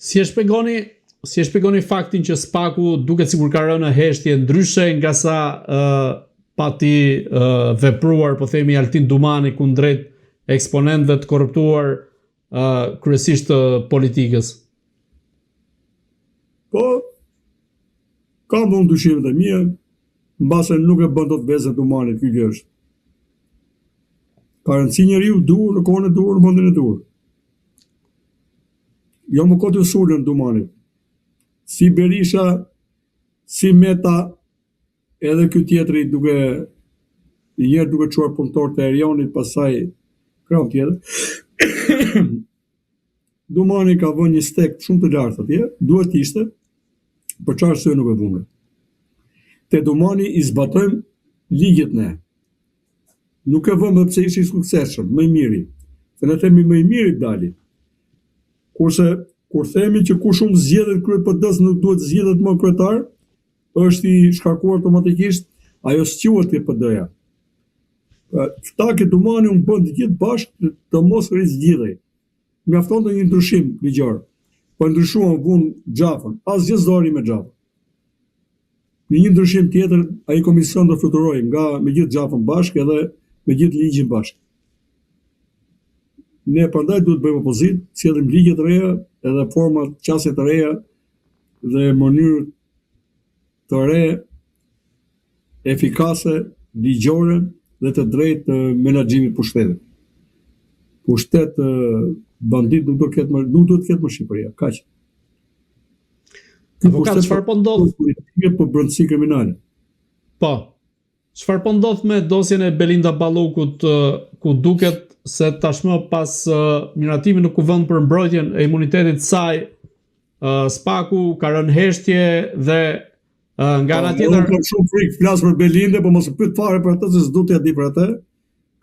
Si e shpjegoni, si e shpjegoni faktin që Spaku duket sikur ka rënë në heshtje ndryshe nga sa uh, pati uh, vepruar, po themi Altin Dumani kundrejt eksponentëve të korruptuar uh, kryesisht të politikës? Po, kam dhe unë dyshimet e mia, mbase nuk e bën dot vezën Dumanit, kjo gjë është. Ka rëndësi njeriu i duhur në kohën e duhur, në vendin e duhur. Jo më kot iu sulën Dumanit. Si Berisha, si Meta, edhe ky tjetri duke një herë duke çuar punëtorët e Erionit, pastaj krahun tjetër. Dumani ka vënë një stek shumë të lartë atje, duhet të ishte, për çfarë arsye nuk e vunë. Te Dumani i zbatojmë ligjet ne. Nuk e vëmë edhe pse ishte i suksesshëm, më i miri. Se ne themi më i miri dali. Kurse kur themi që kush humb zgjedhjet në krye të PD-së nuk duhet zgjidhet më kryetar, është i shkarkuar automatikisht, ajo s'quhet te PD-ja. Këta ke Dumani u bënë të gjithë bashkë të mos rizgjidhej. Mjaftonte një ndryshim ligjor. Po e ndryshuan vunë Xhafën. Asgjë s'do arrijë me Xhafën. Në një ndryshim tjetër, ai komision do fluturojë nga me gjithë Xhafën bashkë edhe me gjithë ligjin bashkë. Ne prandaj duhet të bëjmë opozitë, sjellim ligje të reja, edhe forma qasje të reja dhe mënyrë të re efikase, ligjore dhe të drejtë të menaxhimit të pushtetit. Pushtet bandit nuk do ketë më, nuk duhet të ketë më Shqipëria. Kaq. Avokat, çfarë po ndodh? Politike po brendësi kriminale. Po. Çfarë po ndodh me dosjen e Belinda Ballukut, ku duket se tashmë pas miratimit në Kuvend për mbrojtjen e imunitetit të saj, Spaku ka rënë heshtje dhe nga ana po, tjetër unë kam shumë frikë flas për Belindën, po mos e pyet fare për atë se s'du t'ia di për atë.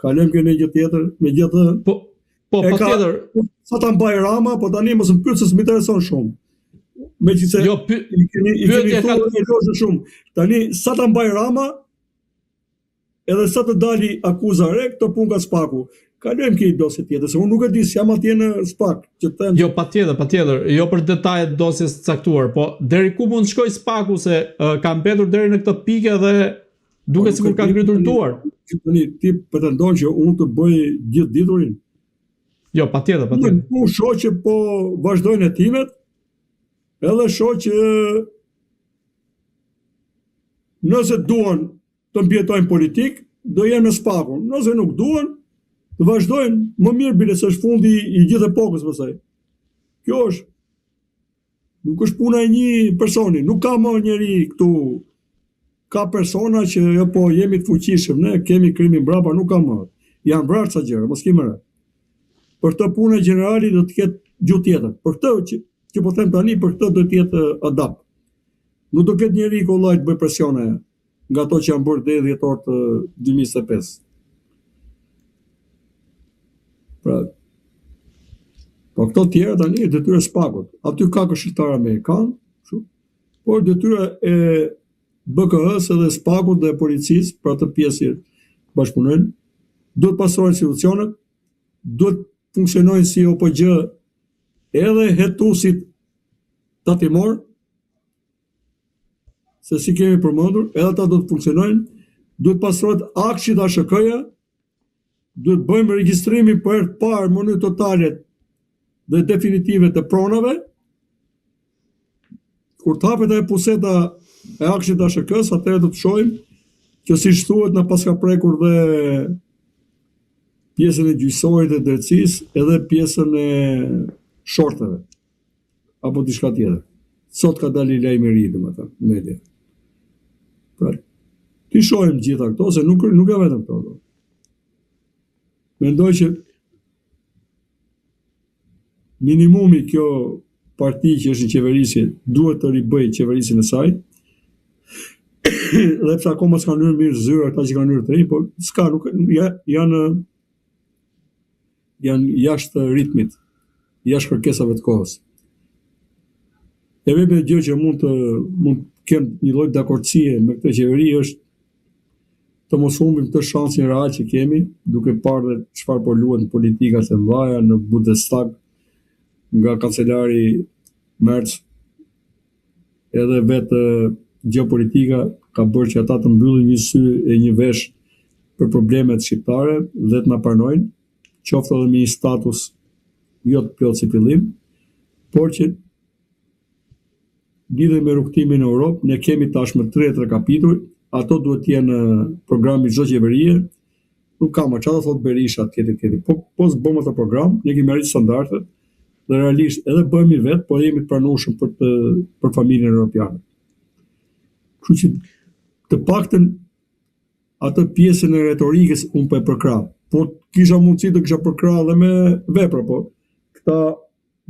Kalojmë ke një gjë tjetër, megjithatë. Po, Po, patjetër. Sa ta mbaj Rama, po tani mos më pyet se s'më intereson shumë. Megjithëse jo, py, i keni i keni ka të shumë. Tani sa ta mbaj Rama, edhe sa të dali akuza re, këto punë ka SPAK-u. Kalojmë ke dosje tjetër, se unë nuk e di, s'jam atje në SPAK, që të them. Jo, patjetër, patjetër, jo për detajet e dosjes të caktuar, po deri ku mund të shkojë SPAK-u se uh, ka mbetur deri në këtë pikë dhe Duket po, sikur ka ngritur duar. Tani ti pretendon që unë të bëj gjithë diturin? Jo, patjetër, patjetër. Unë shoh që po vazhdojnë hetimet, edhe shoh që nëse duan të mbijetojnë politikë, do jenë me SPAK-un. Nëse nuk duan, të vazhdojnë më mirë bile se është fundi i gjithë epokës pastaj. Kjo është Nuk është puna e një personi, nuk ka më njeri këtu. Ka persona që jo po jemi të fuqishëm, ne kemi krimin mbrapa, nuk ka më. Janë vrarë ca gjëra, mos kemi merak. Për këtë punë gjenerali do të ketë gjuhë tjetër. Për këtë që, që po them tani, për këtë do të jetë adap. Nuk do ketë njeri kollaj të bëjë presione nga ato që janë bërë deri dhjetor të 2025. Pra, po këto tjera tani është detyra e SPAK-ut. Aty ka këshilltar amerikan, kështu. Por detyra e BKH-së dhe SPAK-ut dhe policisë, për atë pjesë që bashkëpunojnë, duhet pastrohen institucionet, duhet funksionojnë si OPGJ edhe hetuesit tatimor, se si kemi përmendur, edhe ata do të funksionojnë, duhet pastrohet AKSHI dhe ASHK-ja, duhet bëjmë regjistrimin për herë të parë në mënyrë totale dhe definitive të pronave. Kur të hapet ajo puseta e AKSHI dhe ASHK-së, atëherë do të shohim që siç thuhet na paska prekur dhe pjesën e gjyqësorit dhe drejtësisë, edhe pjesën e shorteve. apo diçka tjetër. Sot ka dalë një lajm i ri, domethënë, në media. Pra, t'i shohim gjitha këto, se nuk, nuk e vetëm këto. Do. Mendoj që minimumi kjo parti që është në qeverisje duhet të ribëjë qeverisjen e saj. Dhe pse akoma s'kanë hyrë mirë zyra këta që kanë hyrë të rinj, por s'ka, nuk ja, janë janë jashtë ritmit, jashtë kërkesave të kohës. E vetmja gjë që mund të mund të kem një lloj dakordësie me këtë qeveri është të mos humbim këtë shansin real që kemi, duke parë dhe çfarë po luhet në politikat e mëdha në Bundestag nga kancelari. Merz, edhe vetë gjeopolitika ka bërë që ata të mbyllin një sy e një vesh për problemet shqiptare dhe të na pranojnë, qoftë edhe me një status jo të plotë si fillim, por që lidhur me rrugëtimin në Europë, ne kemi tashmë 33 kapituj, ato duhet të jenë programi i çdo qeverie. Nuk ka më çfarë do thotë Berisha tjetri tjetri. Po po s'bëm atë program, ne kemi arritur standardet dhe realisht edhe bëhemi vetë, po jemi të pranueshëm për të për familjen europiane. Kështu që të paktën atë pjesën e retorikës unë po e përkrah. Po kisha mundësi të kisha përkrah edhe me vepra, po këta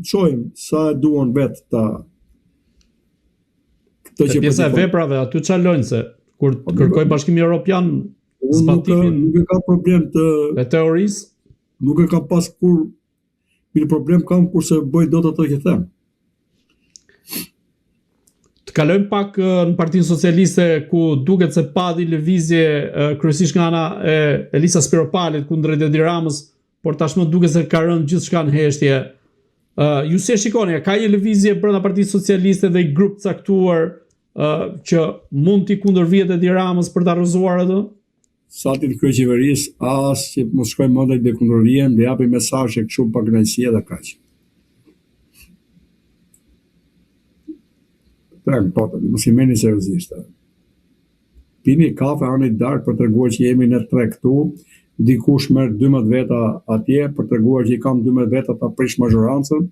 shohim sa e duan vetë ta këtë që pjesa e veprave aty çalojnë se kur po, kërkoi Bashkimi Evropian zbatimin nuk, nuk e ka problem të e teorisë nuk e kam pas kur një problem kam kur s'e bëj dot atë që them. Të kalojmë pak në Partinë Socialiste ku duket se pati lëvizje kryesisht nga ana e Elisa Spiropalit kundrejt Edi Ramës, por tashmë duket se ka rënë gjithçka në heshtje. Uh, ju si e shikoni, ka një lëvizje brenda Partisë Socialiste dhe një grup të caktuar uh, që mund t'i kundërvihet Edi Ramës për ta rrëzuar atë? Sa të jetë në krye qeverisë, as që mos shkojmë mendja të kundërvihen, dhe japin mesazhe kështu pakënaqësie dhe kaq. Tërë, po, mos i merrni seriozisht. Pini kafe, hani darkë për treguar që jemi ne tre këtu, dikush merr 12 veta atje për treguar që i kam 12 veta ta prish mazhorancën,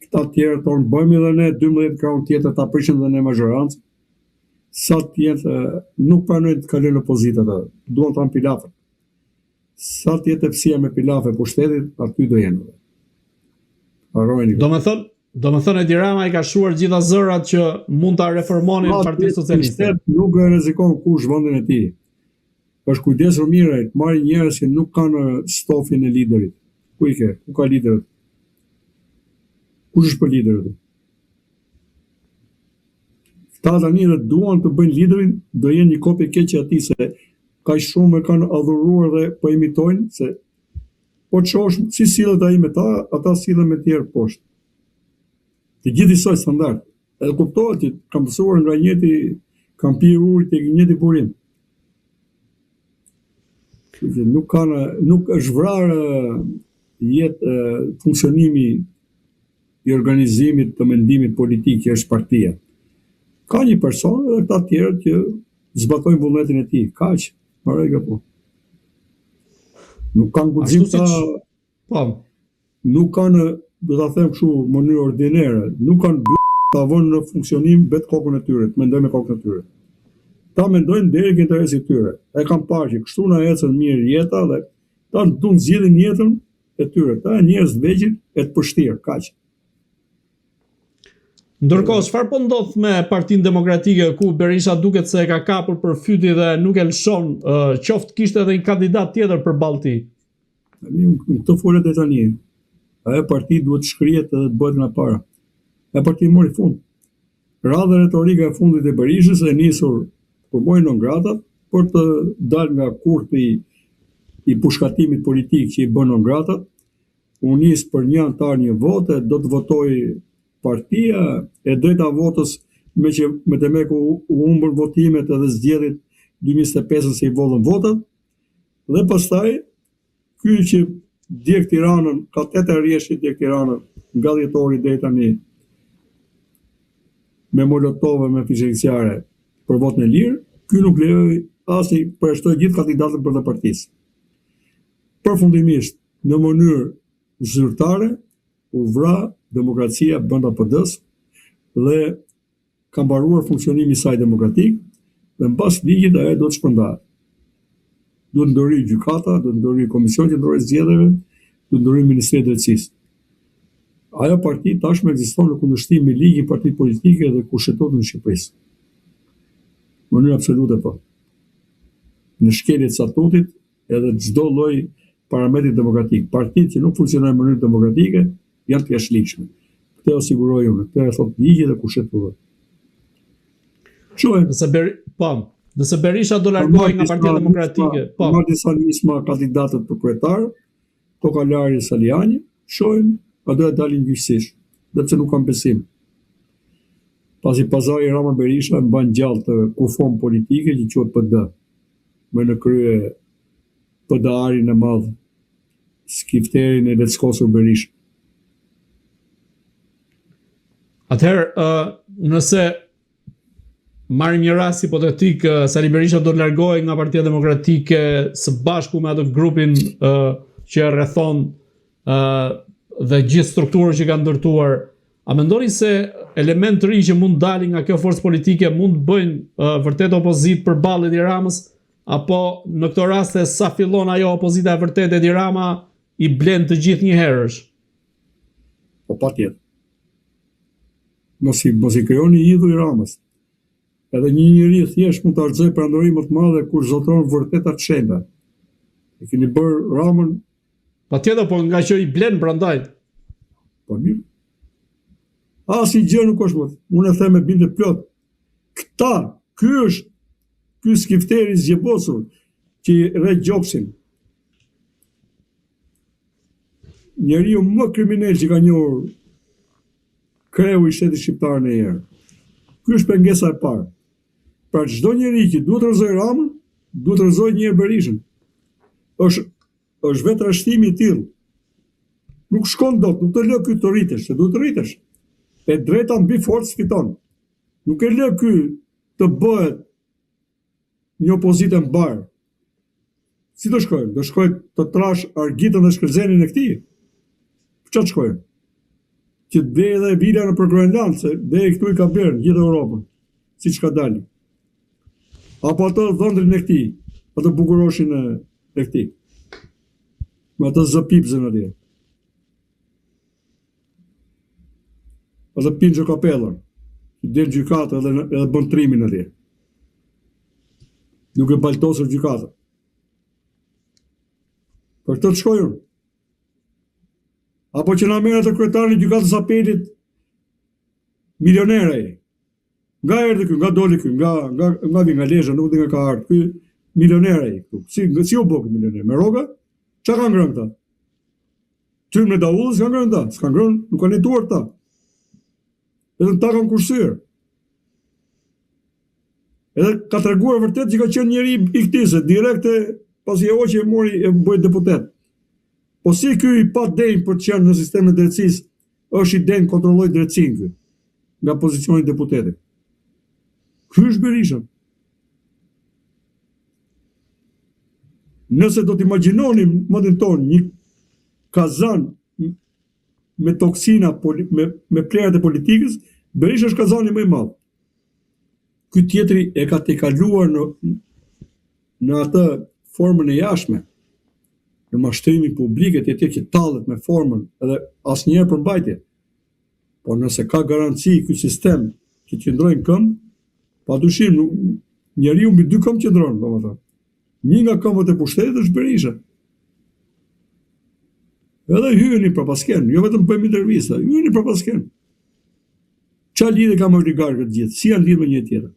këta të tjerë thonë bëjmë edhe ne 12 krahun tjetër ta prishim dhe ne mazhorancën. Sa të jetë nuk pranojnë të kalojnë në opozitë ata, duan të hanë pilafën. Sa të jetë tepsia me pilaf e pushtetit, aty do jenë. Harrojeni. Domethënë, domethënë Edi Rama i ka shuar gjitha zërat që mund ta reformonin Partinë Socialiste. Nuk e rrezikon kush vendin e tij. Është kujdesur mirë ai, të marrë njerëz që nuk kanë stofin e liderit. Ku i ke? Ku ka liderët? Kush është për liderët? Këta tani dhe duan të bëjnë liderin, do jenë një kopje keqe atij se kaq shumë e kanë adhuruar dhe po imitojnë se po të shohësh si sillet ai me ta, ata sillen me tjerë poshtë. Të gjithë njësoj standard. Edhe kuptohet që kanë mësuar nga njëti, kanë pirë ujë tek i njëjti burim. Kështu që nuk kanë nuk është vrarë jetë funksionimi i organizimit të mendimit politik që është partia. Ka një person dhe këta të tjerët që zbatojnë vullnetin e tij. Kaq, mbaroi kjo punë. Nuk kanë guxim ta po. Nuk kanë, do ta them kështu në mënyrë ordinere, nuk kanë by ta vënë në funksionim vetë kokën e tyre, të mendojnë me kokën e tyre. Ta mendojnë deri ke interesi i tyre. E kanë parë që kështu na ecën mirë jeta dhe ta duan zgjidhin jetën e tyre. Këta janë njerëz të vegjël e të pështirë, kaq. Ndërkohë, çfarë po ndodh me Partinë Demokratike ku Berisha duket se e ka kapur për fyti dhe nuk e lëshon, qoftë kishte edhe një kandidat tjetër përballë tij? Tani unë këtë fola deri tani. Ajo parti duhet të shkrihet edhe të bëhet nga para. Ajo parti mori fund. Ra dhe retorika e fundit e Berishës e nisur kur mori non gratat për të dalë nga kurthi i pushkatimit politik që i bën non gratat, u nis për një anëtar një vote, do të votojë partia, e drejta e votës me që me demek u, u humbën votimet edhe zgjedhjet 2025 se i vodhën votat, dhe pastaj Ky që djeg Tiranën, ka tetë herë rresht që djeg Tiranën, nga dhjetori deri tani, me molotove, me fishekzjarre, për votën e lirë, ky nuk lejoi asnjë, përjashtoi gjithë kandidatët brenda partisë. Përfundimisht, në mënyrë zyrtare, u vra demokracia brenda PD-së dhe ka mbaruar funksionimi i saj demokratik dhe në bazë të ligjit ajo duhet të shpërndahet. Duhet ndërhyjë gjykata, duhet ndërhyjë Komisioni Qendror i Zgjedhjeve, duhet ndërhyjë Ministria e Drejtësisë. Ajo parti tashmë ekziston në kundërshtim me ligjin partitë politike dhe kushtetutën e Shqipërisë. Në mënyrë absolute po. Në shkelje të statutit edhe çdo lloj parametri demokratik. Partitë që nuk funksionojnë në mënyrë demokratike janë të jashtëligjshme. Këtë e siguroj unë, këtë e thotë ligji dhe kushtetuta. Shohim. Nëse Ber... po, nëse Berisha do largohej nga Partia Demokratike, po. Marr disa nisma kandidatët për kryetar, Kokalari Salianji, shohim a do ja dalin gjyqësisht, dhe pse nuk kam besim. Pasi pazari Rama Berisha mban gjallë atë kufomë politike që quhet PD, me në krye PD-arin e madh, skifterin e leckosur Berisha. Atëherë, uh, nëse marrim një rast hipotetik, Sali Berisha do të largohej nga Partia Demokratike së bashku me atë grupin uh, që e rrethon uh, dhe gjithë strukturën që ka ndërtuar. A mendoni se elementë të rinj që mund të dalin nga kjo forcë politike mund të bëjnë uh, vërtet opozitë përballë Edi Ramës apo në këto raste sa fillon ajo opozita e vërtetë Edi Rama i blen të gjithë njëherësh? Po patjetër. Mos i mos i krijoni idhuj Ramës. Edhe një njeri i thjeshtë mund të rrëzojë perandori më të madhe kur zotëron vërteta të shenjta. E keni bërë Ramën Patjetër, po ngaqë i blen prandaj. Po mirë. Asnjë gjë nuk është më. Unë e them me bindje të plotë. Këta, ky është ky skifteri i zgjebosur që i rreh gjoksin. Njeriu më kriminel që ka njohur kreu i shtetit shqiptar ndonjëherë. Ky është pengesa e parë. Pra çdo njeri që duhet të rrëzojë Ramën, duhet të rrëzojë një herë Berishën. Është është vetë rreshtimi i tillë. Nuk shkon dot, nuk të lë ky të rritesh, se duhet të rritesh. E drejta mbi forcë fiton. Nuk e lë ky të bëhet një opozitë e mbarë. Si do shkojmë? Do shkojë të trashë Argitën dhe Shkëlzenin e këtij? Për çfarë të shkojmë? Që të blejë edhe vila nëpër Groenlandë, se deri këtu i ka blerë në gjithë Europën, siç ka dalë. Apo atë dhëndrin e këtij, atë bukuroshin e, e këtij. Me atë zëpipzën atje. Atë Pinxho Kapellën, që del gjykatë edhe, edhe bën trimin atje. Duke baltosur gjykatën. Për këtë të shkoj unë. Apo që na merr atë kryetarin e gjykatës apelit milioner ai. Nga erdhi ky, nga doli ky, nga nga nga vi nga Lezha, nuk di nga ka ardhur ky milioner ai këtu. Si si u bë ky milioner? Me rroga? Çka kanë ngrënë këta? Tymin e daullës kanë ngrënë këta, s'kan ngrënë, nuk kanë jetuar këta. Vetëm këta kanë kursyer. Edhe ka treguar vërtet që ka qenë njeri i këtij se direkt e pasi e hoqi e mori e bëri deputet. Po si ky i padenjë për të qenë në sistemin e drejtësisë është i denjë të kontrollojë drejtësinë ky nga pozicioni i deputetit. Ky është Berisha. Nëse do të imagjinonim mendjen tonë një kazan me toksina me me plehrat e politikës, Berisha është kazani më i madh. Ky tjetri e ka tejkaluar në në atë formën e jashtme, në mashtrimin publik e të tjerë që tallet me formën edhe asnjëherë përmbajtje. Po nëse ka garanci ky sistem që të qëndrojë në këmbë, pa dyshim njeriu mbi dy këmbë qëndron, domethënë. Një nga këmbët e pushtetit është Berisha. Edhe hyjeni prapaskenë, jo vetëm bëjmë intervista, hyjeni prapaskenë. Ça lidhje ka me oligarkët gjithë, si janë lidhur me njëri tjetrin?